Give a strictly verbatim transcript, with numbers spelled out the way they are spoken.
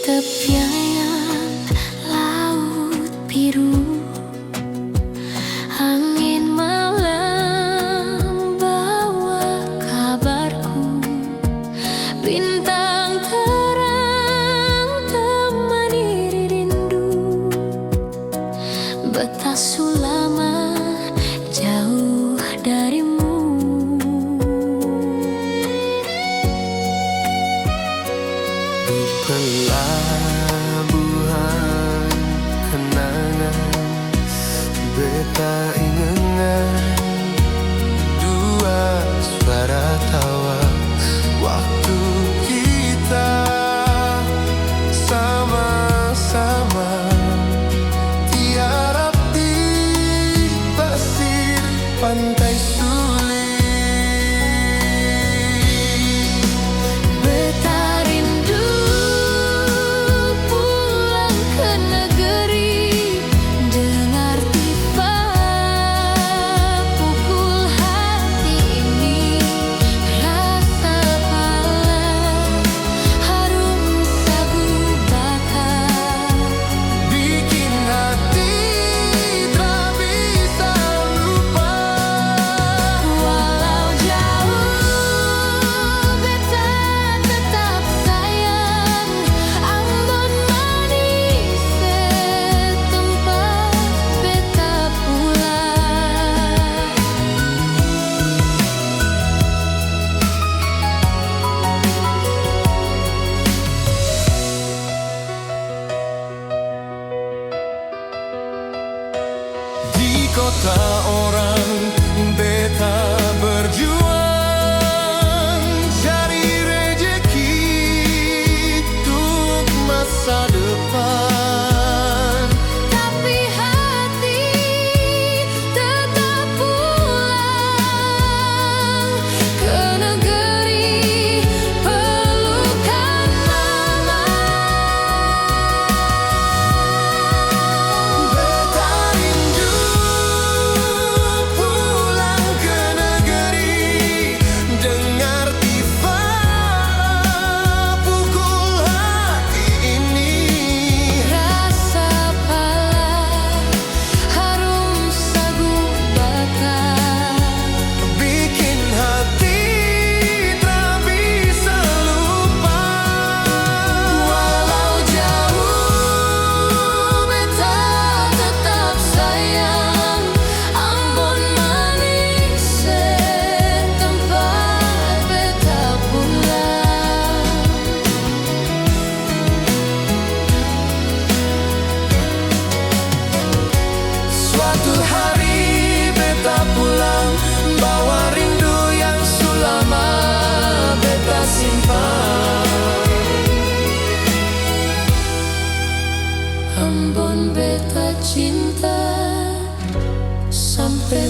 Tepian laut biru, angin malam bawa kabarku, bintang terang temani rindu. Beta su lama jauh darimu. Di pelabuhan kenangan, beta ingat dua suara tawa waktu kita sama-sama tiarap di pasir pantai Suli. Beta rindu pulang ke negeri, dengar tifa pukul hati ini, rasa pala harum sagu bakar. Bikin hati tra bisa lupa. Walau jauh, beta tetap sayang. Ambon manis, tempat beta pulang. Di kota orang beta berjuang cari rejeki untuk masa depan. Tapi hati tetap pulang ke negeri pelukan mama. Beta rindu pulang ke negeri, dengar tifa pukul hati ini. Rasa pala harum sagu bakar. Bikin hati tra bisa lupa. Walau jauh, beta tetap sayang. Ambon manis, tempat beta pulang. Suatu hari beta pulang, bawa rindu yang su lama beta simpan. Ambon beta cinta, sampe